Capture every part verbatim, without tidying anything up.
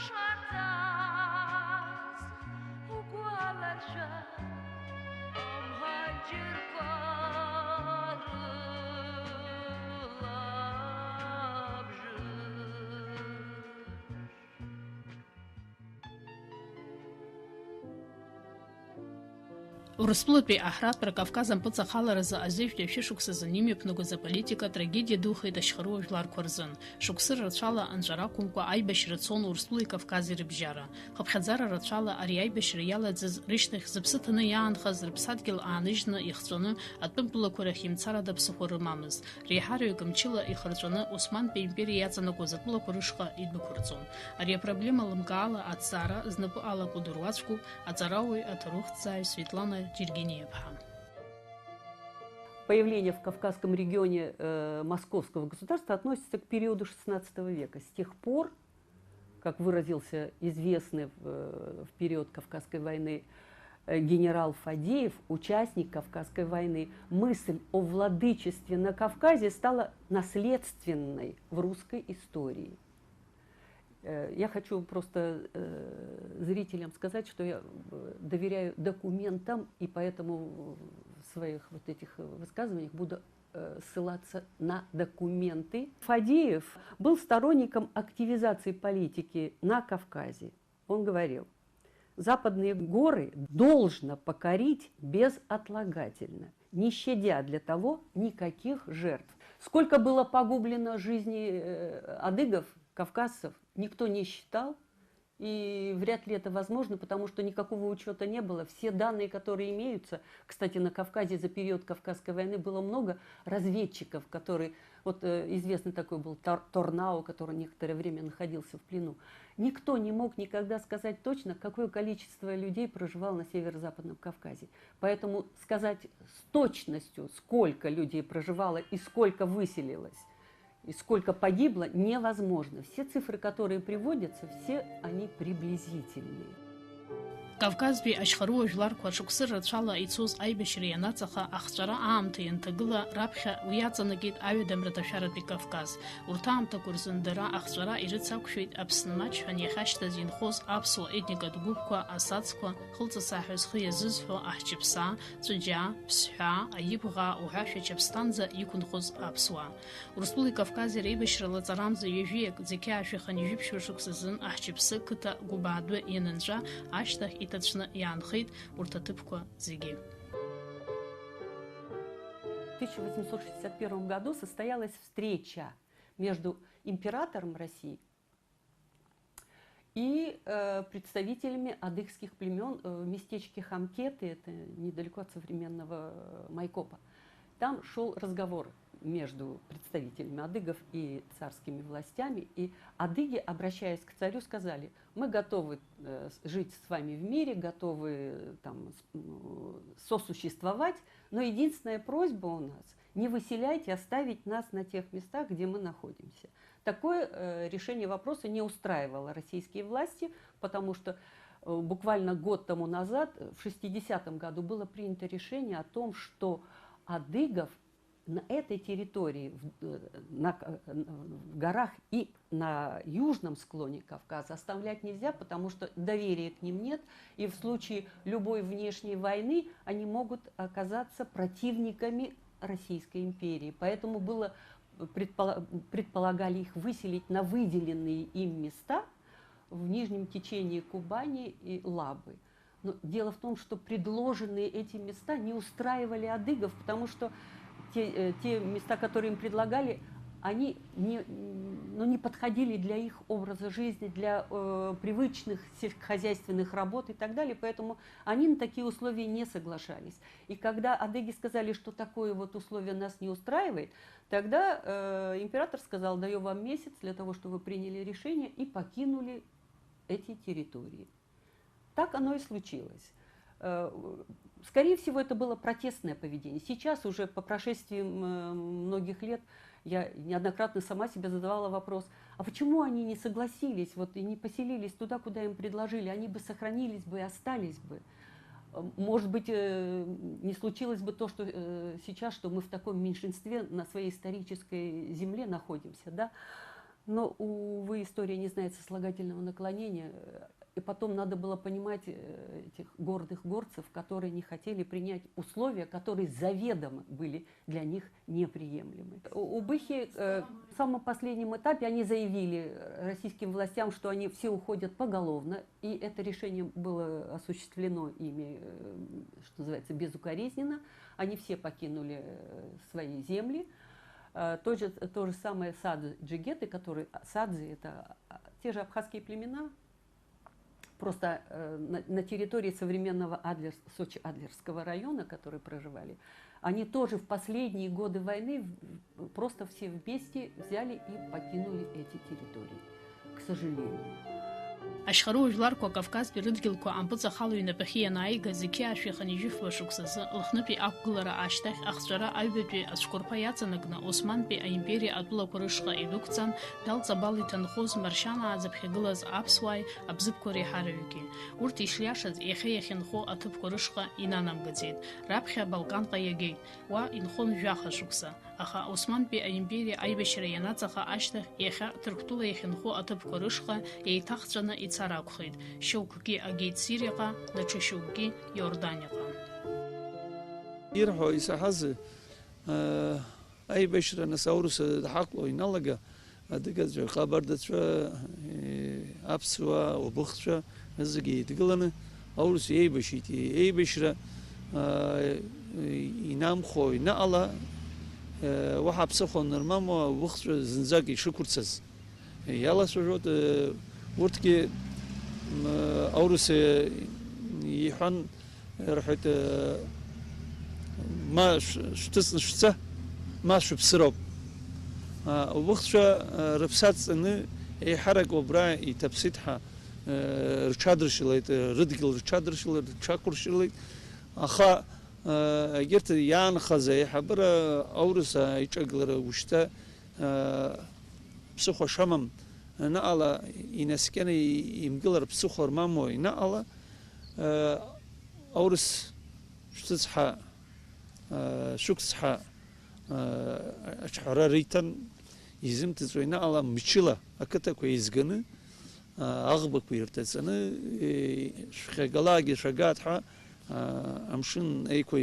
Шаҭаз угәалашәа, амҳаџьырқәа рылабжыш. Урыстәылатәи аҳратәра Кавказ ампыҵахаларазы азежәтәи ашәышықәсазы имҩаԥнагоз аполитика трагедиа духеит ашьхарыуа жәларқәа рзын. Шықәсыра рацәала анҵәара ақәымкәа аибашьра цон Урыстәылеи Кавкази рыбжьара. Хыԥхьаӡара рацәала ари аибашьра иалаӡыз рышьҭахь зыԥсы ҭаны иаанхаз рыԥсадгьыл ааныжьны ихҵәаны атәым тәылақәа рахь имцарада ԥсыхәа рымамызт. Реиҳараҩык мчыла ихырҵәаны Османтәи аимпериа иаҵанакуаз атәылақәа рышҟа идәықәырҵон. Ари апроблема лымкаала аҭҵаара знапы алаку дыруацәгәуп аҵарауаҩ аҭоурыхҭҵааҩ Светлана Џьергениаԥҳа. Появление в Кавказском регионе э, Московского государства относится к периоду шестнадцатого века, с тех пор, как выразился известный в, э, в период Кавказской войны э, генерал Фадеев, участник Кавказской войны. Мысль о владычестве на Кавказе стала наследственной в русской истории. Э, я хочу просто э, зрителям сказать, что я э, доверяю документам, и поэтому в своих вот этих высказываниях буду э, ссылаться на документы. Фадеев был сторонником активизации политики на Кавказе. Он говорил: «Западные горы должно покорить безотлагательно, не щадя для того никаких жертв». Сколько было погублено жизней э, адыгов, кавказцев, никто не считал. И вряд ли это возможно, потому что никакого учета не было. Все данные, которые имеются, кстати, на Кавказе за период Кавказской войны было много разведчиков, которые, вот э, известный такой был Тор- Торнау, который некоторое время находился в плену. Никто не мог никогда сказать точно, какое количество людей проживало на северо-западном Кавказе. Поэтому сказать с точностью, сколько людей проживало и сколько выселилось, и сколько погибло, невозможно. Все цифры, которые приводятся, все они приблизительные. Кавказтәи ашьхарыуа жәларқәа шықәсыра рацәала ицоз аибашьра ианаҵаха, ахҵәара аамҭа ианҭагыла, раԥхьа уи аҵанакит аҩадамратә ашәаратәи Кавказ. Урҭ аамҭақәа рзын дара ахҵәара ирыцақәшәеит Аԥсны маҷ ҳәа иахьашьҭаз инхоз аԥсуа етникатә гәыԥқәа, асацқәа, хылҵысаа ҳәа зхы иазызҳәо аҳчыԥсаа, Ҵәыџьаа, Ԥсҳәаа, Аибӷаа уҳәа Шәачаԥсҭанӡа иқәынхоз аԥсуаа. Урыстәылеи Кавкази реибашьра лаҵарамза ҩажәиак, зқьи аашәи хынҩажәи ԥшьба шықәса азын аҳчыԥсы қыҭа Гәыбаадәы ианынҵәа, ашьҭахь иҭацәны иаанхеит урҭ аҭыԥқәа зегьы. В тысяча восемьсот шестьдесят первом году состоялась встреча между императором России и э, представителями адыгских племен э, в местечке Хамкеты, это недалеко от современного э, Майкопа. Там шел разговор между представителями адыгов и царскими властями, и адыги, обращаясь к царю, сказали: «Мы готовы э, жить с вами в мире, готовы э, там, с- м, сосуществовать, но единственная просьба у нас: не выселяйте, оставить нас на тех местах, где мы находимся». Такое э, решение вопроса не устраивало российские власти, потому что э, буквально год тому назад, в шестидесятом году, было принято решение о том, что адыгов на этой территории, в, э, на, э, в горах и на южном склоне Кавказа оставлять нельзя, потому что доверия к ним нет, и в случае любой внешней войны они могут оказаться противниками Российской империи. Поэтому было предполагали их выселить на выделенные им места в нижнем течении Кубани и Лабы. Но дело в том, что предложенные эти места не устраивали адыгов, потому что те, э, те места, которые им предлагали, они не, ну, не подходили для их образа жизни, для э, привычных сельскохозяйственных работ и так далее, поэтому они на такие условия не соглашались. И когда адыги сказали, что такое вот условие нас не устраивает, тогда э, император сказал: «Даю вам месяц для того, чтобы вы приняли решение и покинули эти территории». Так оно и случилось. Э, скорее всего, это было протестное поведение. Сейчас уже по прошествии многих лет я неоднократно сама себе задавала вопрос: а почему они не согласились вот, и не поселились туда, куда им предложили? Они бы сохранились бы и остались бы. Может быть, э, не случилось бы то, что э, сейчас, что мы в таком меньшинстве на своей исторической земле находимся, да? Но, увы, история не знает сослагательного наклонения. И потом надо было понимать э, этих гордых горцев, которые не хотели принять условия, которые заведомо были для них неприемлемы. У- Убыхи э, в самом последнем этапе они заявили российским властям, что они все уходят поголовно, и это решение было осуществлено ими, э, что называется, безукоризненно. Они все покинули э, свои земли. Э, То же, то же самое Садзы Джигеты, которые... Садзы — это а, те же абхазские племена, просто э, на, на территории современного Адлер, Сочи-Адлерского района, которые проживали, они тоже в последние годы войны в- просто все вместе взяли и покинули эти территории, к сожалению. Ашьхарыуа жәларқәа Кавказтәи рыдгьылқәа ампыҵахалаҩ инапахьы ианааига, зқьи ашәи хынҩажәи фба шықәсазы, Лыхнытәи ақәгылара ашьҭахь, ахҵәара аҩбатәи ацәқәырԥа иаҵанакны, Османтәи аимпериа атәылақәа рышҟа идәықәҵан, Дал Ҵабал иҭынхоз Маршьанаа зыԥхьагылаз аԥсуааи абзыԥқәа реиҳараҩыки. Урҭ ишиашаз, иахьа иахьынхо аҭыԥқәа рышҟа инанамгаӡеит, раԥхьа Балканҟа иагеит, уа инхон жәаха шықәса. Аха Османтәи аимпериа аибашьра ианаҵаха ашьҭахь, иахьа Ҭырқәтәыла иахьынхо аҭыԥқәа рышҟа еиҭахҵәаны ицар акәхеит, шьоукгьы агеит Сириаҟа, даҽа шьоукгьы Иорданиаҟа. Ирҳәо исаҳаз, аа, аибашьра нас аурыс дҳақәло иналага, адыгацәа, ҟабардацәа, э, аԥсуаа, убыхцәа, зегьы еидгыланы аурыс еибашьит. Еибашьра, аа, инамхо инаҟала, э, уаҳа ԥсыхәа анырмамуа убыхцәа зынӡак ишықәырцаз. Иалацәажәоит, э, урҭгьы, м, аурыс, э, иҳәан, рҳәоит, э, ма шә-, шәҭыҵны шәца, ма шәыԥсыроуп. А, убыхцәа, э, рыԥсы адҵаны, еиҳарак убра иҭаԥсит ҳәа, э, рҽадыршьылеит, э, рыдгьыл рҽадыршьылеит, рҽақәыршьылеит. Аха, э, егьырҭ иаанхаз аиҳабыра аурыс аиҿагылара ушьҭа, э, ԥсыхәа шамам, наҟала инаскьаны имгылар ԥсыхәа рмамуа, наҟала, э, аурыс шәцәыцҳа, э, шәықәцҳа, э, аҿҳәара риҭан, изымҭыҵуа, наҟала мчыла ақыҭақәа еизганы, э, аӷбақәа ирҭаҵаны, э, шәхьагалаагьы шәагааит ҳәа, э, амшын еиқәа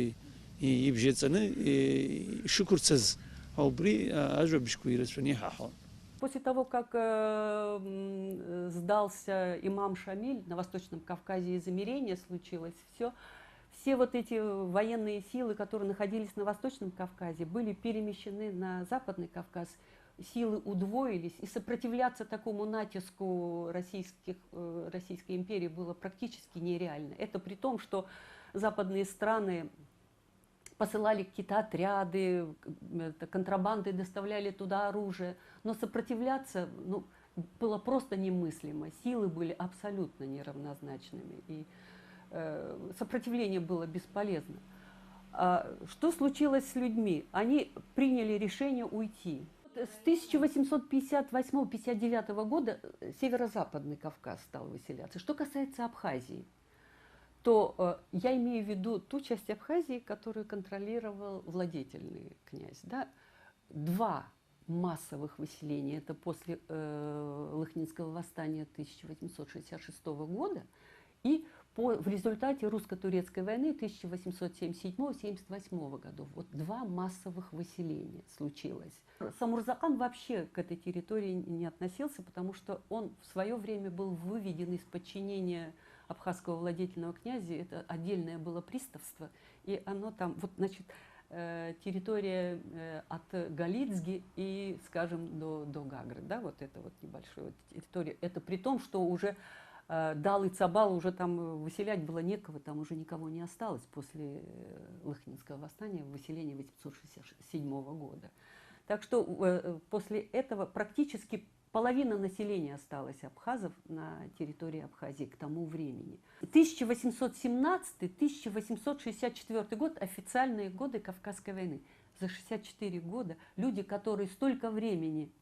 ибжьаҵаны, э, ишықәырцаз, убри, э, ажәабжьқәа ирацәаны иҳаҳауан. После того, как э, м, сдался имам Шамиль на Восточном Кавказе, и замирение случилось, все, все вот эти военные силы, которые находились на Восточном Кавказе, были перемещены на Западный Кавказ. Силы удвоились, и сопротивляться такому натиску российских, э, Российской империи было практически нереально. Это при том, что западные страны посылали какие-то отряды, к- это, контрабандой доставляли туда оружие. Но сопротивляться, ну, было просто немыслимо. Силы были абсолютно неравнозначными. И э, сопротивление было бесполезно. А что случилось с людьми? Они приняли решение уйти. С тысяча восемьсот пятьдесят восьмого — пятьдесят девятого года э, северо-западный Кавказ стал выселяться. Что касается Абхазии, то э, я имею в виду ту часть Абхазии, которую контролировал владетельный князь. Да? Два массовых выселений. Это после э, Лыхнинского восстания тысяча восемьсот шестьдесят шестого года и по, в результате русско-турецкой войны тысяча восемьсот семьдесят седьмого — семьдесят восьмого годов. Вот два массовых выселения случилось. Самурзакан вообще к этой территории не относился, потому что он в свое время был выведен из подчинения абхазского владетельного князя. Это отдельное было приставство. И оно там, вот, значит, э, территория э, от Галицги и, скажем, до, до Гагры, да, вот это вот небольшая вот территория. Это при том, что уже э, Дал и Цабал уже там выселять было некого, там уже никого не осталось после э, Лыхнинского восстания, выселения восемьсот шестьдесят седьмого года. Так что э, после этого практически половина населения осталась абхазов на территории Абхазии к тому времени. Тысяча восемьсот семнадцатый — тысяча восемьсот шестьдесят четвёртый год — официальные годы Кавказской войны. За шестьдесят четыре года люди, которые столько времени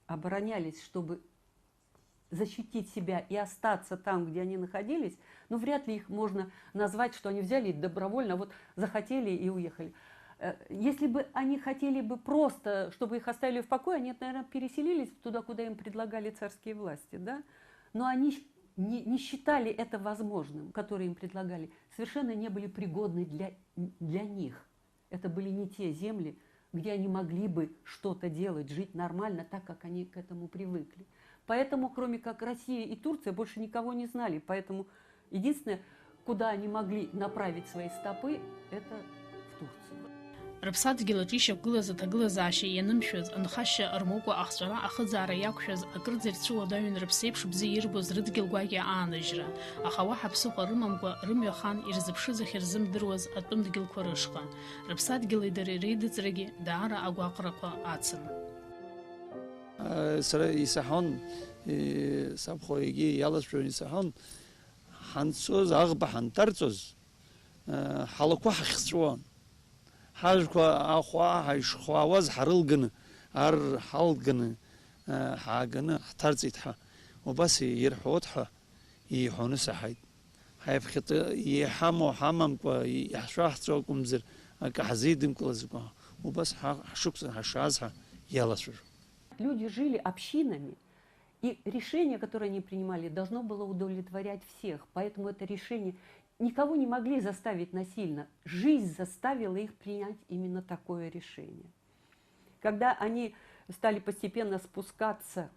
оборонялись, чтобы защитить себя и остаться там, где они находились, ну, вряд ли их можно назвать, что они взяли и добровольно, вот захотели и уехали. Э, Если бы они хотели бы просто, чтобы их оставили в покое, они, наверное, переселились туда, куда им предлагали царские власти, да? Но они щ- не, не считали это возможным, которые им предлагали, совершенно не были пригодны для, для них. Это были не те земли, где они могли бы что-то делать, жить нормально, так, как они к этому привыкли. Поэтому, кроме как Россия и Турция, больше никого не знали. Поэтому единственное, куда они могли направить свои стопы, это в Турцию. Рыԥсадгьыл аҿы ишьақәгылаз аҭагылазаашьа ианымшәаз, нхашьа рмоукәа ахҵәара ахыӡаара иақәшәаз, акырӡа ирцәыуадаҩын рыԥсеиԥш бзиа ирбоз рыдгьыл гәакьа аанажьра. Аха уаҳа ԥсыхәа рымамкәа, рымҩа хан ирзыԥшыз ахьырзымдыруаз атәым дгьылқәа рышҟа. Рыԥсадгьыли дареи реидыҵрагьы даара агәаҟрақәа ацын. Сара исаҳон, сабхәа егьи иаласҳәон, исаҳон, ҳанцоз, аӷба ҳанҭарҵоз, ҳалақәа ҳахьҵәуан. Ҳажәқәа ахәаа ҳаишхәаауаз ҳарылганы, ар ҳалганы, ҳааганы ҳҭарҵеит ҳәа убас ирҳәоит ҳәа иҳәоны саҳаит. Ҳаиԥхьатәы иҳамоу ҳамамкәа, иаҳшәаҳҵо акәымзар, акы ҳзеидымкылазкәа, убас ҳа-, ҳшықәса ҳашааз ҳәа иалацәажәон. Люди жили общинами, и решение, которое они принимали, должно было удовлетворять всех. Поэтому это решение никого не могли заставить насильно. Жизнь заставила их принять именно такое решение. Когда они стали постепенно спускаться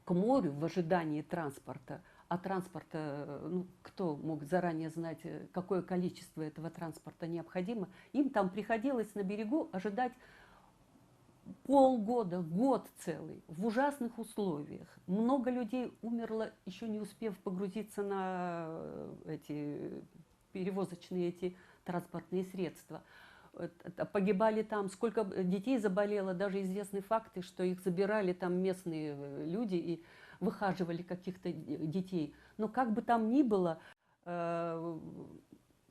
к морю в ожидании транспорта, а транспорта, ну, кто мог заранее знать, э, какое количество этого транспорта необходимо, им там приходилось на берегу ожидать полгода, год целый, в ужасных условиях. Много людей умерло, еще не успев погрузиться на, э, эти перевозочные эти транспортные средства. Э, т- т- Погибали там, сколько б- детей заболело, даже известны факты, что их забирали там местные э, люди и выхаживали каких-то д- детей. Но как бы там ни было, э,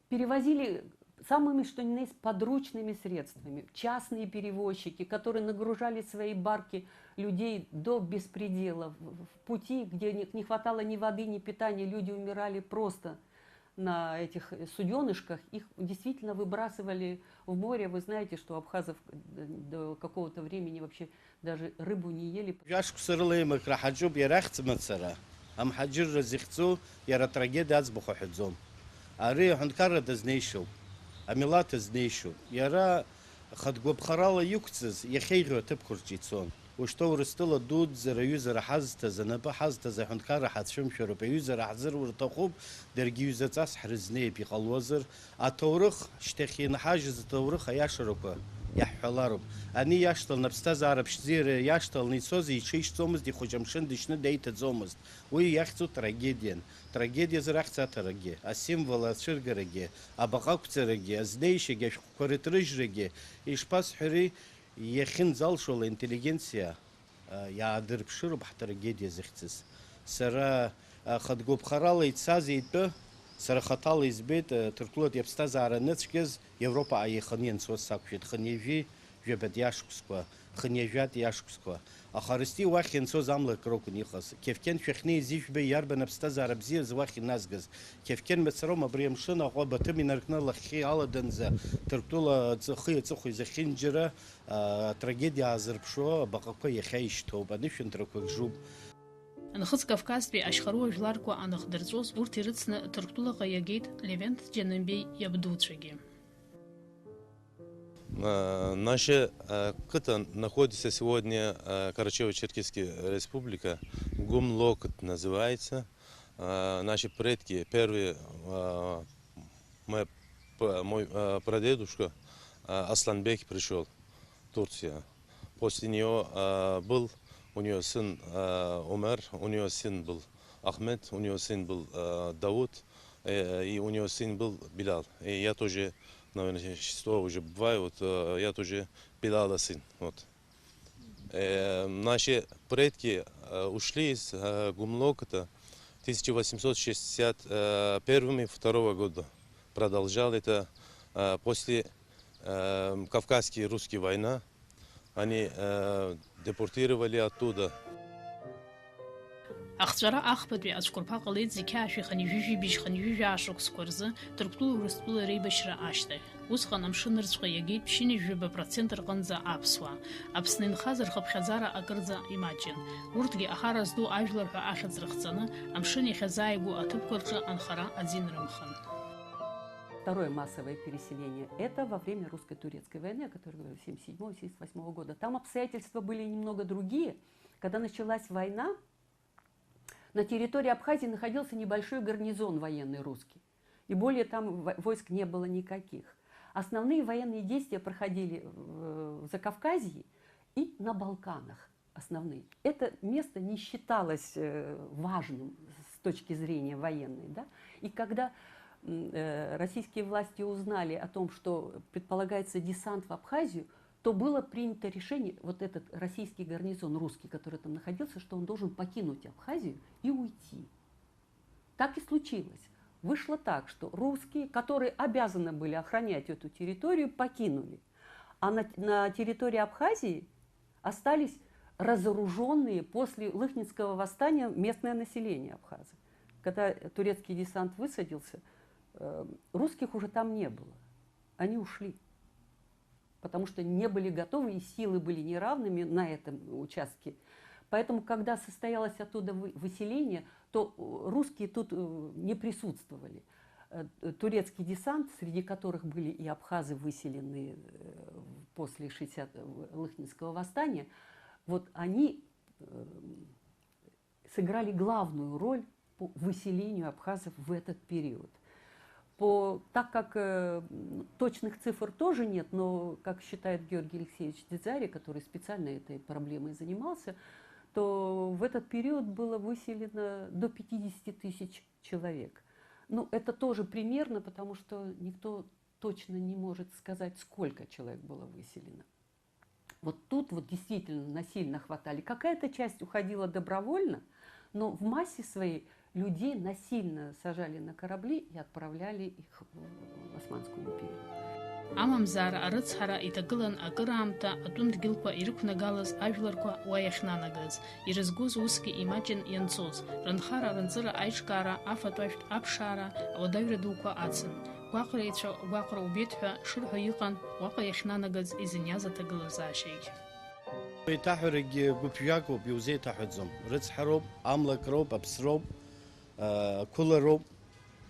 перевозили самыми, что ни на есть, подручными средствами. Частные перевозчики, которые нагружали свои барки людей до беспредела. В в пути, где не не хватало ни воды, ни питания, люди умирали просто на этих э, суденышках, их действительно выбрасывали в море. Вы знаете, что абхазов э, до какого-то времени вообще даже рыбу не ели. Жәашықәса рыла еимакра ҳаҿуп иара ахьӡ мацара. Амҳаџьырра зыхьӡу иара атрагедиа аӡбахә аҳәаӡом. Ари аҳәынҭқарра дазнеишьоуп, амилаҭ азнеишьоуп. Иара хатә гәаԥхарала иқәҵыз иахьеиӷьу аҭыԥқәа рҿы ицон. Ушьҭа Урыстәыла дуӡӡа раҩызара ҳазҭаз, анапы ҳазҭаз аҳәынҭқарра ҳацәымшәароуп, аҩызара ҳзырур рҭахуп, даргьы ҩызаҵас ҳрызнеип, иҟалозар, аҭоурых, шьҭахь инҳажьыз аҭоурых аиашарақәа иаҳҳәалароуп. Ани иашҭаланы, аԥсҭазаара ԥшӡеира иашҭаланы ицоз иҽишьӡомызт, ихәыҷы амшын дышьны деиҭаӡомызт. Уи иахьӡу трагедиан. Трагедиазар ахьӡ аҭарагьы, асимвол ацәыргарагьы, абаҟа ақәҵарагьы, азнеишьагьы, ашәҟәқәа рыҭрыжьрагьы, ишԥасҳәари, иахьынӡалшола интеллигенциа иаадырԥшыроуп ҳтрагедиа зыхьӡыз. Сара хатә гәаԥхарала ицаз итәы, сара хаҭала избеит, Ҭырқәтәылатәи аԥсҭазаара аныцәгьаз Европаҟа еиханы ианцоз сақәшәеит, хынҩажәи жәабатәи ашықәсқәа, хынҩажәатәи ашықәсқәа. Аха Арсти уахь ианцоз амла акры акәын иҟаз. Кьафкьан шәахьнеиз ижәбеи иарбан аԥсҭазаара бзиаз уахь иназгаз? Кьафкьан мацароума абри амшын Аҟәа Баҭым инаркны лахьхьи аладанӡа Ҭырқәтәыла аҵыхи аҵыхәеи зехьынџьара атрагедиа аазырԥшуа абаҟақәа иахьа ишьҭоуп, анышәынҭрақәа гжуп. Нхыҵ Кавказтәи ашьхарыуа жәларқәа анахдырҵәоз урҭ ирыцны Ҭырқәтәылаҟа иагеит Левент Џьанымбеи иабдуцәагьы. Э, Наша э, кыта находится сегодня э, Карачаево-Черкесская республика, Гумлокот называется. Э, Наши предки, первые, э, мой, п- мой э, прадедушка э, Асланбек пришел в Турцию. После него э, был у него сын э, Умар, у него сын был Ахмед, у него сын был э, Дауд, э, и у него сын был Билал. И я тоже, наверное, шестого уже бываю, вот э, я тоже Билала сын. Вот. Э, Наши предки э, ушли из э, Гумлокота тысяча восемьсот шестьдесят первым и второго года. Продолжал это э, после э, Кавказские русские война. Они э, депортировали оттуда. Ахҵәара ахԥатәи ацәқәырԥа ҟалеит зқьи аашәи хынҩажәи жәибжь хынҩажәи жәаа шықәсқәа рзы Ҭырқәтәыла-Урыстәыла реибашьра ашьҭахь. Усҟан амшын ырцәҟа иагеит ԥшьынҩажәаба процент рҟынӡа аԥсуаа. Аԥсны инхаз рхыԥхьаӡара акырӡа имаҷын. Урҭгьы ахара зду ажәлар ҳәа ахьӡ рыхҵаны, амшын иахьазааигәоу аҭыԥқәа рҿы анхара азин рымхын. Второе массовое переселение — это во время русско-турецкой войны, о которой говорю, семьдесят седьмого — семьдесят восьмого года. Там обстоятельства были немного другие. Когда началась война, на территории Абхазии находился небольшой гарнизон военный русский. И более там во-, войск не было никаких. Основные военные действия проходили в, в Закавказье и на Балканах. Основные. Это место не считалось, э, важным с точки зрения военной, да? И когда, м, э, российские власти узнали о том, что предполагается десант в Абхазию, то было принято решение вот этот российский гарнизон, русский, который там находился, что он должен покинуть Абхазию и уйти. Так и случилось. Вышло так, что русские, которые обязаны были охранять эту территорию, покинули. А на, на территории Абхазии остались разоружённые после Лыхнинского восстания местное население абхазы. Когда турецкий десант высадился, э, русских уже там не было. Они ушли. Потому что не были готовы, и силы были неравными на этом участке. Поэтому, когда состоялось оттуда вы-, выселение, то, э, русские тут, э, не присутствовали. Э, турецкий десант, среди которых были и абхазы, выселенные, э, после шестьдесят, э, Лыхнинского восстания, вот они, э, сыграли главную роль по выселению абхазов в этот период. По, так как, э, м, точных цифр тоже нет, но, как считает Георгий Алексеевич Дзидзари, который специально этой проблемой занимался, то в этот период было выселено до пятидесяти тысяч человек. Ну, это тоже примерно, потому что никто точно не может сказать, сколько человек было выселено. Вот тут вот действительно насильно хватали. Какая-то часть уходила добровольно, но в массе своей людей насильно сажали на корабли и отправляли их в Османскую империю. Амамзар арыцҳара иҭагылан акыраамҭа атәым дгьылқәа ирықәнагалаз ажәларқәа уа иахьнанагаз, ирызгоз усгьы имаҷын ианцоз, рынхара-рынҵыра аиҿкаара, афатә-ажәтә аԥшаара, ауадаҩра дуқәа ацын. Гәаҟреицәа гәаҟра убеит ҳәа шырҳәо иҟан уаҟа иахьнанагаз изыниаз аҭагылазаашьагь. Еиҭаҳәарагьы гәыԥжәагоуп, иузеиҭаҳәаӡом. Рыцҳароуп, амлакроуп, аԥсроуп, ақәылароуп.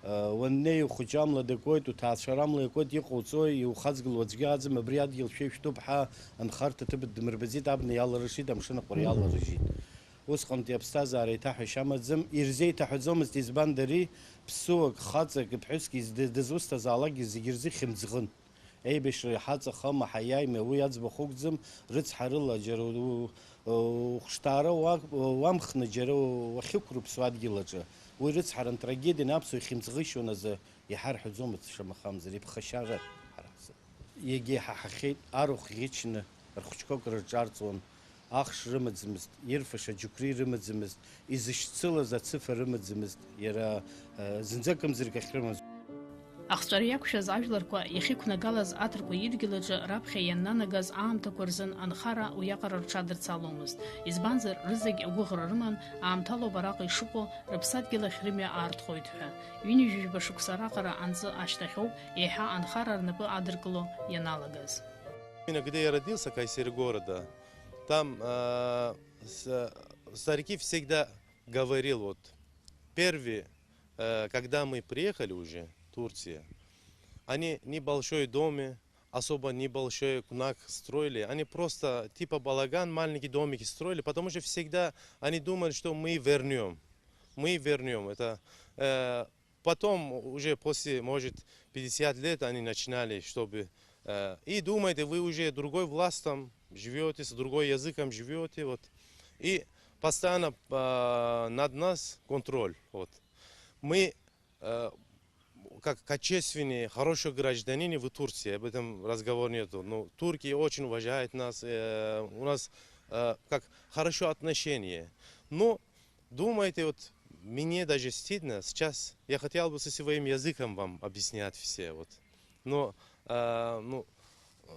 Уаннеи ухәыҷы амла дакуеит, уҭаацәара амла иакуеит, иҟауҵои, иухаҵгыло аӡәгьы аӡам, абри адгьыл шәеишәтәуп ҳәа анхарҭа ҭыԥ дмырбаӡеит, абна иаларыжьит, амшын аҟәара иаларыжьит. Усҟантәи аԥсҭазаара еиҭаҳәашьа амаӡам, ирзеиҭаҳәаӡомызт, избан, дари, ԥсуак, хаҵак, ԥҳәыск изды-, дызусҭазаалакгьы зегьы рзы хьымӡӷын. Еибашьра иҳаҵахама, ҳаиааима, уи аӡбахә ықәӡам, рыцҳарыла џьара у-, у-, ухәышҭаара уа-, уамхны џьара уахьықәрыԥсо адгьыл аҿы. Уи рыцҳаран трагедиан аԥсуа ихьымӡӷышьон азы иҳарҳәаӡомызт, шамахамзар, иԥхашьара ҳара ҳзы. Иагьа иҳаҳахьеит, арахә ӷьычны рхәыҷқәа акрырҿарҵуан, ахш рымаӡамызт, ирфаша аџьықәреи рымаӡамызт, изышьцылаз ацыфа рымаӡамызт, иара, э, зынӡа акымзарак ахьрымаз. Ахҵәара иақәшәаз ажәларқәа иахьықәнагалаз аҭырқәа идгьыл аҿы раԥхьа ианнанагаз аамҭақәа рзын анхара уиаҟара рҽадырцаломызт, избанзар, рызегь агәыӷра рыман, аамҭалоуп араҟа ишыҟоу, рыԥсадгьыл ахь рымҩа аартхоит ҳәа. Ҩынҩажәижәаба шықәса раҟара анҵы ашьҭахьоуп еиҳа анхара рнапы адыркыло ианалагаз. Именно когда я родился, Кайсери города, там, э, с-, старики всегда говорил, вот, первый, э, когда мы приехали уже, Турция, они небольшой доме, особо небольшой кунак строили, они просто типа балаган, маленькие домики строили, потому что всегда они думали, что мы вернём, мы вернём. Это, э, Потом уже после, может, пятьдесят лет они начинали, чтобы, э, и думаете, вы уже другой властом живёте, с другой языком живёте, вот. И постоянно, э, над нас контроль, вот. Мы, э, как качественные, хорошие граждане в Турции, об этом разговор нету. Ну, турки очень уважают нас, э, у нас, э, как хорошо отношение. Но Думаете, вот мне даже стыдно сейчас. Я хотел бы со своим языком вам объяснять все, вот. Но, э, ну, э,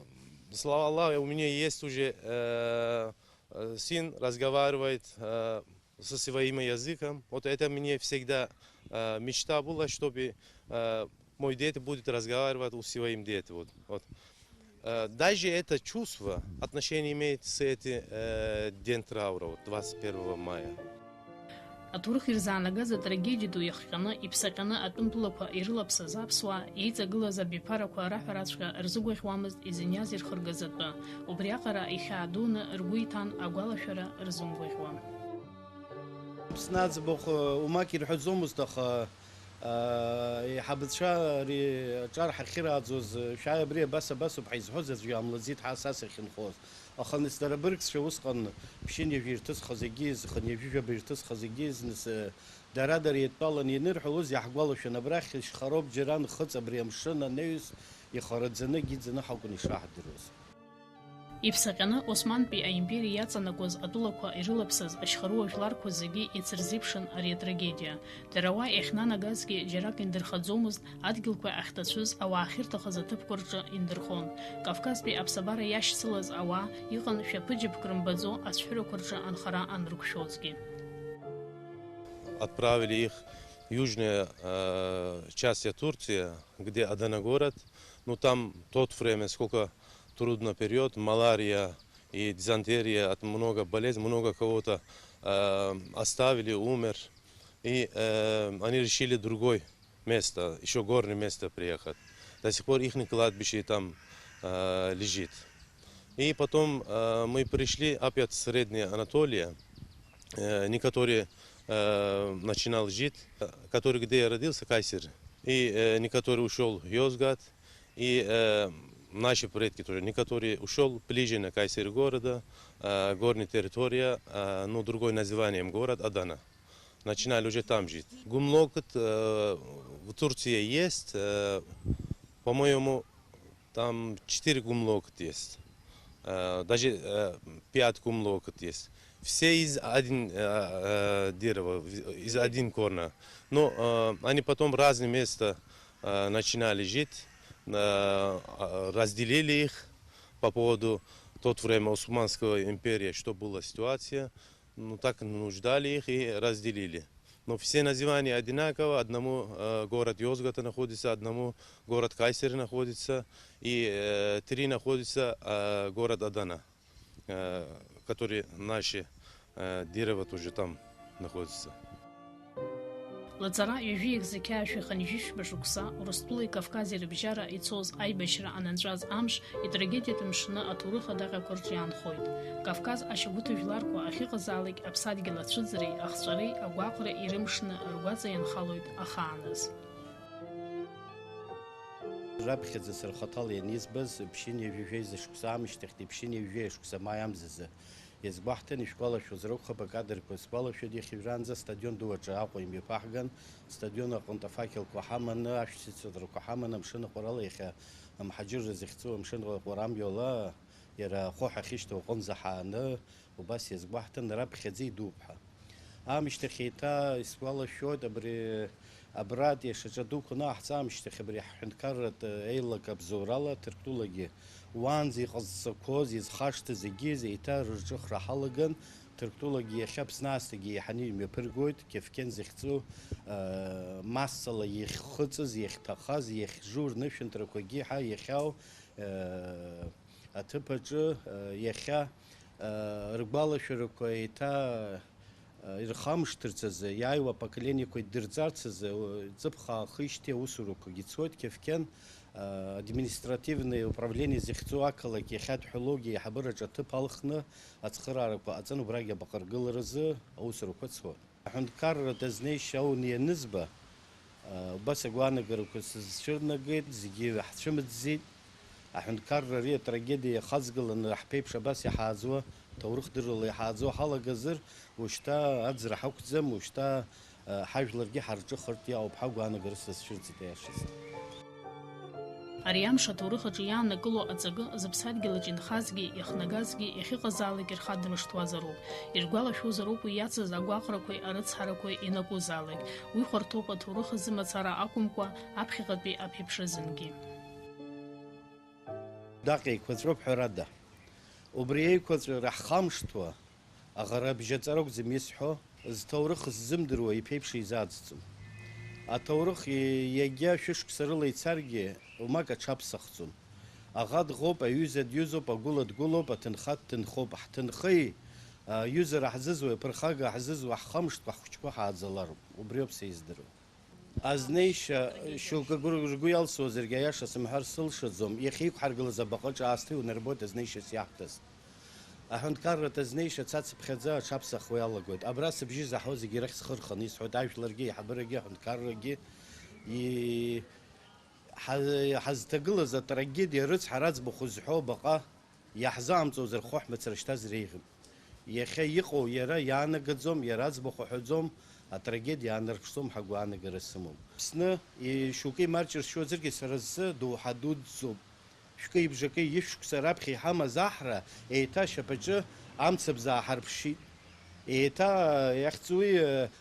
слава Аллаху, у меня есть уже, э, э, сын разговаривает, э, со своим языком. Вот это мне всегда, э, мечта была, чтобы, э, Мой дети будет разговаривать у своим дети. Вот, вот. Э, даже это чувство отношение имеет с эти, э, День траура, вот, двадцать первого мая. Аҭоурых ирзаанагаз атрагедиа ду иахҟьаны, иԥсаҟьаны атәым тәылақәа ирылаԥсаз аԥсуаа, еиҵагылаз абиԥарақәа раҳәараҵәҟьа рзыгәаӷьуамызт изыниаз ирхыргаз атәы. Убриаҟара ихьаа дуны ргәы иҭан, агәалашәара рзымгәаӷьуа. Аԥсны аӡбахә, умак ирҳәаӡомызт, аха, аа, еиҳабацәа ари аҿар ҳахьырааӡоз, шәааи, абри абас, абасоуп ҳаизҳәоз аӡәы иаамлаӡеит ҳа асас иахьынхоз. Аха нас дара абыргцәа усҟан ԥшьынҩажәа ирҭысхыз егьиз, хынҩажәижәаба ирҭысхыз егьиз, нас, дара-дара еидтәаланы ианырҳәалоз иаҳгәалашәон, абрахь шьхароуп џьара нхыҵ абри амшын анаҩс ихараӡаны, гьиӡаны ҳакәын ишаҳдыруаз. Иԥсаҟьаны Османтәи аимпериа иаҵанакуаз атәылақәа ирылаԥсаз ашьхарыуа жәларқәа зегьы иацырзеиԥшын ари атрагедиа. Дара уа иахьнанагазгьы џьарак индырхаӡомызт, адгьылқәа ахьҭацәыз, ауаа ахьырҭахыз аҭыԥқәа рҿы индырхон. Кавказтәи аԥсабара иашьцылаз ауаа иҟан шәаԥыџьаԥк рымбаӡо ацәҳәырақәа рҿы анхара анрықәшәозгьы. Отправили их в южная, э, часть Турции, где Адана город. Ну, там тот время, сколько трудный период, малярия и дизентерия, от много болезней, много кого-то, э, оставили, умер. И, э, они решили другой место, ещё горное место приехать. До сих пор ихнее кладбище там, э, лежит. И потом, э, мы пришли опять в Средняя Анатолия, э, некоторые, э, начинал жить, э, который, где я родился, Кайсери. И, э, некоторый ушёл Йозгат, и, э, наши предки тоже, некоторые ушёл ближе на Кайсери города, э, горная территория, э, ну, другой названием город Адана. Начинали уже там жить. Гумлокот, э, в Турции есть, э, по-моему, там четыре гумлокот есть. Э, даже, э, пять гумлокот есть. Все из один, э, э, дерева, из один корня. Но, э, они потом разные места, э, начинали жить, э, э, разделили их по поводу тот время Османского империя, что была ситуация. Ну, так, ну, ждали их и разделили. Но все названия одинаково. Одному, э, город Йозгата находится, одному город Кайсери находится, и, э, три находится, э, город Адана, э, который наши, э, дерево тоже там находится. Лаҵара ҩажәи зқьи аашәи хынҩажәи жәба шықәса Урыстәылеи Кавкази рыбжьара ицоз аибашьра ананҵәаз амш, итрагедиатә мшны аҭоурых адаҟьақәа рҿы иаанхоит. Кавказ ашьагәыҭыжәларқәа ахьыҟазаалак аԥсадгьыл ацәыӡреи ахҵәареи агәаҟреи ирымшны ргәаҵа ианхалоит ахааназ. Раԥхьаӡа сара хаҭала ианизбаз, ԥшьынҩажәи жәеиза шықәса аамышьҭахьтәи ԥшьынҩажәи жәеиза шықәса маи амзазы, иазгәаҳҭан, ишәгәалашәозар акәхап, акадрқәа сгәалашәоит, иахьа уажәраанӡа астадион ду аҿы Аҟәа имҩаԥаҳган, астадион аҟынтә афакелқәа ҳаманы, ашәҭыцәаҵәрақәа ҳаманы, амшын аҟәарала иахьа амҳаџьырра захьӡу амшын аҟәара амҩала, иара ахәы ҳахьышьҭоу аҟынӡа ҳааны, убас иазгәаҳҭан, раԥхьаӡа идууп ҳәа. Аамышьҭахь еиҭа исгәалашәоит, абри абратәи ашьаҿа дуқәа анаҳҵа аамышьҭахь, абри ҳҳәынҭқарратә еилак абзоурала Ҭырқәтәылагьы уаанӡа иҟазҵақәоз, изхашҭыз егьиз еиҭа рырҿыхра ҳалаган, Ҭырқәтәылагьы иахьа Аԥсны аасҭагьы еиҳаны имҩаԥыргоит, Кьефкен захьӡу, э, массала иахьхыҵыз, иахьҭахаз, иахьжу рнышәынҭрақәагьы ҳа иахьау, э, аҭыԥ аҿы, э, иахьа, э, ргәалашәарақәа еиҭа, э, ирхамышҭырц азы, иааиуа апоколениақәа иддырҵарц азы, э, ҵыԥх аахижьҭеи аусурақәагьы цоит, Кьефкен, э, административный управление захьӡу ақалақь иахьа Дҳәылоугьы аиҳабыраҿы аҭыԥ алхны ацхыраарақәа ҟаҵан, убрагь абаҟаргыларазы аусурақәа цоит. Аҳәынҭқарра азнеишьа ауны ианызба, убас агәаанагарақәа сызцәырнагеит, зегьы ҳцәымӡӡеит. Аҳәынҭқарра ари атрагедиа иахаҵгыланы ҳԥеиԥш абас иҳааӡуа, ҭоурыхдыррала иҳааӡуа ҳалагазар, ушьҭа аӡра ҳақәӡам, ушьҭа ҳажәларгьы ҳарҿыхартә иаауп ҳәа агәаанагара сызцәырҵит аиашазы. Ари амш аҭоурых аҿы иааннакыло аҵакы зыԥсадгьыл аҿы инхазгьы, иахнагазгьы, иахьыҟазаалак ирхадмыршҭуазароуп. Иргәалашәозароуп уи иацыз агәаҟрақәеи арыцҳарақәеи ианакәызаалак. Уи хәарҭоуп аҭоурых азы мацара акәымкәа, аԥхьаҟатәи аԥеиԥш азынгьы. Даҟьа еиқәаҵәоуп, ҳәарада. Убри еиқәаҵәара ҳхамышҭуа, аӷарабжьаҵара акәӡам исҳәо, зҭоурых ззымдыруа иԥеиԥш изаӡӡом. Аҭоурых иагьа шәышықәса рыла ицаргьы, уамак аҽаԥсахӡом. Аӷа дӷоуп, аҩыза диҩызоуп, агәыла дгәылоуп, аҭынха дҭынхоуп. Ҳҭынхеи, аҩызара ҳзызуеи, аԥырхага ҳзызуа, ҳхамышҭкәа ҳхәыҷқәа ҳааӡалароуп. Убриоуп са издыруа. Азнеишьа, шьоукы гәыр-, ргәы иалсуазаргьы, аиаша сымҳәар сылшаӡом, иахьа иқәҳаргылаз абаҟаҿ аасҭа иунарбоит азнеишьас иаҳҭаз. Аҳәынҭқарратә азнеишьа цацыԥхьаӡа аҽаԥсахуа иалагоит. Абра сыбжьы заҳауа зегьы рахь схы рханы исҳәоит, ажәларгьы, аиҳабырагьы, аҳәынҭқаррагьы. И-, ҳа-, ҳазҭагылаз атрагедиа рыцҳара аӡбахә зҳәо абаҟа иаҳзаамҵозар, хәы ҳмацара шьҭазар еиӷьым. Иахьа иҟоу иара иаанагаӡом, иара аӡбахә аҳәаӡом, атрагедиа аанарԥшӡом ҳәа агәаанагара сымоуп. Аԥсны, и-, шьоукы имарџьыршьозаргьы, сара сзы доуҳа дуӡӡоуп. Шәкы-ибжакы ишәшықәса раԥхьа иҳамаз аҳра еиҭа ашьапаҿы амцабз ааҳарԥшит. Еиҭа, иахьӡуи,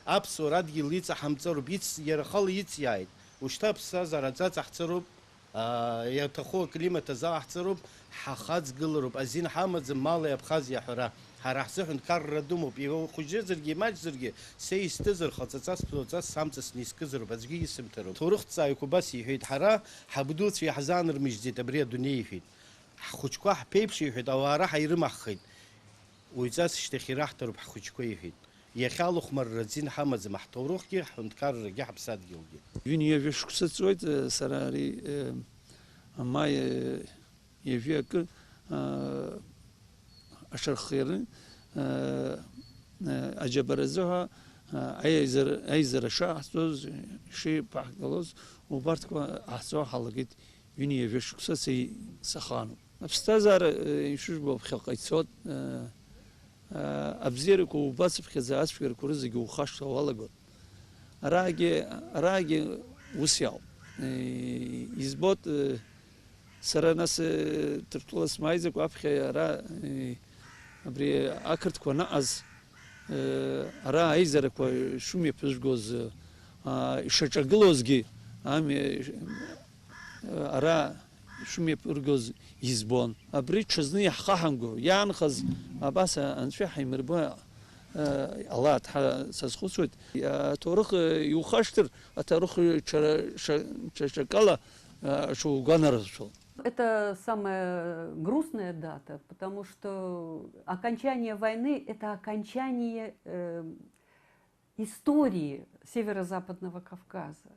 аԥсуара адгьыл иҵаҳамҵароуп, иц-, иара ахала иҵиааит. Ушьҭа аԥсҭазаара аҵаҵаҳҵароуп, аа, иаҭаху аклимат азаҳҵароуп, ҳахаҵгылароуп, азин ҳамаӡам мали Абхазиа ҳәара. Ҳара ҳзыҳәан карра дымоуп, ихәыҷызаргьы, имаҷзаргьы, са истәызар, хаҵаҵас, ԥсуаҵас самҵасны искызароуп, аӡәгьы исымҭароуп. Ҭоурыхҭҵааҩык убас иҳәеит, ҳара ҳабдуцәа иаҳзаанармыжьӡеит абри адунеи, иҳәеит. Ҳхәыҷқәа ҳԥеиԥш, иҳәеит, ауаа раҳа ирымаҳхеит. Уаҩҵас шьҭахь ираҳҭароуп ҳхәыҷқәа, иҳәеит. Иахьа алахәмарра азин ҳамаӡам ҳҭоурыхгьы, ҳҳәынҭқаррагьы, ҳаԥсадгьылгьы. Ҩынҩажәа шықәса ҵуеит, э, сара ари, э, амаи, э, ҩажәи акы, э, аҽархианы, э, э, аџьабаразы ҳәа, э, аизара, аизара шаҳҵоз, ишеиԥаҳгалоз, убарҭқәа ҳаҳҵо ҳалагеит ҩынҩажәа шықәса са и-, сахаануп. Аԥсҭазаара, э, ишыжәбо, ԥхьаҟа ицоит, э, э, абзиарақәа убацыԥхьаӡа ацәгьарақәа рызегьы ухашҭра уалагоит. Араагьы, араагьы ус иауп. Э, избоит, э, сара нас, э, Ҭырқәтәыла смааиӡакәа аԥхьа ара, э, абри ақырҭқәа анаҟаз, э, ара аизарақәа шымҩаԥызгоз, э, а, ишаҿагылозгьы, ами, э, ара шымҩаԥыргоз избон. Абри ҽазны иаҳхаҳамго, иаанхаз абас анцәа ҳаимырбо, э, ала ҳа-, сазхәыцуеит. Аҭоурых, э, иухашҭыр, аҭоурых ҽа-, ҽа-, ҽа-, ҽакала, э, шугәанаршәо. Это самая грустная дата, потому что окончание войны — это окончание, э, истории Северо-Западного Кавказа.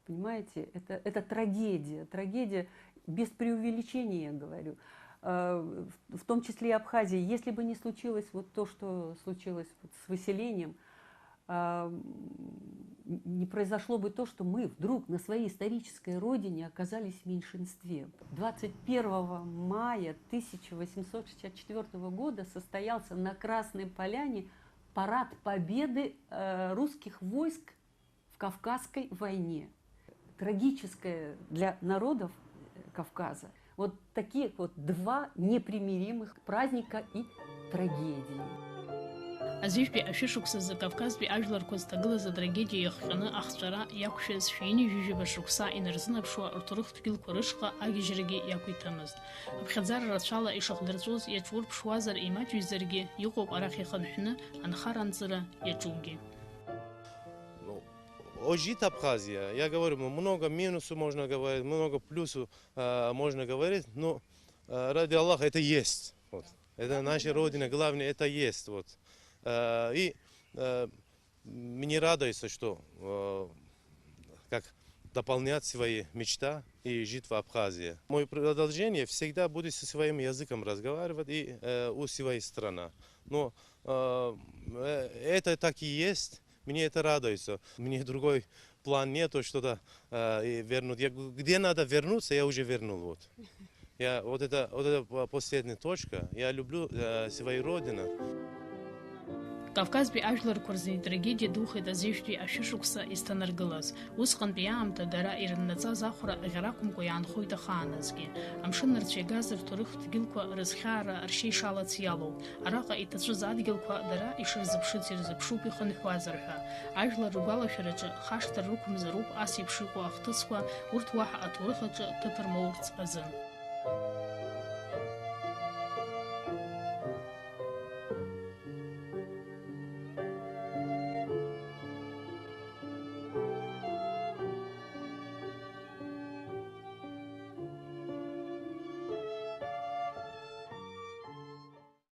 Понимаете, это, это трагедия, трагедия без преувеличения, я говорю. Э, в, в том числе и Абхазия. Если бы не случилось вот то, что случилось вот с выселением, а, м, не произошло бы то, что мы вдруг на своей исторической родине оказались в меньшинстве. Двадцать первого мая тысяча восемьсот шестьдесят четвёртого года состоялся на Красной Поляне парад Победы, э, русских войск в Кавказской войне. Трагическое для народов, э, Кавказа. Вот такие вот два непримиримых праздника и трагедии. Азижәтәи ашәышықәсазы Кавказтәи ажәларқәа зҭагылаз атрагедиа иахҟьаны ахҵәара иақәшәаз шәи ҩынҩажәижәаба шықәса инарзынаԥшуа рҭоурыхтә дгьылқәа рышҟа агьежьрагьы иақәиҭымызт. Аԥхьаӡара рацәала ишахдырҵәоз иаҿурԥшуазар, имаҷыҩзаргьы, иҟоуп арахь ихынҳәны анхаранҵыра иаҿугьы. Ну, ожит Абхазия. Я говорю, ну, много минусов можно говорить, много плюсов, а, можно говорить, но, а, ради Аллаха, это есть. Вот. Это наша родина, главное, это есть. Вот. А, и, а, мне радуется, что, а, как дополнять свои мечта и жить в Абхазии. Мое продолжение всегда будет со своим языком разговаривать и, э, у своей страны. Но, э, э, это так и есть. Мне это радуется. Мне другой план нету, что-то, э, и вернуть. Я г-, где надо вернуться, я уже вернул, вот. Я, вот это, вот это по-, последняя точка. Я люблю, э, свою родину. Кавказтәи ажәларқәа рзы итрагедиа духеит азижәтәи ашәышықәса изҭанаргылаз. Усҟантәи аамҭа дара ирыннаҵаз ахәра ӷьаракәымкәа иаанхоит ахааназгьы. Амшын нарцә иагаз рҭоурыхтә дгьылқәа рызхьаара ршьеишалац иалоуп. Араҟа иҭацәыз адгьылқәа дара ишырзыԥшыц ирзыԥшуп ихынҳәуазар ҳәа. Ажәлар ргәалашәараҿы хашҭра рықәымзароуп ас еиԥш иҟоу ахҭысқәа, урҭ уаҳа аҭоурых аҿы ҭыԥ рмоурц азын.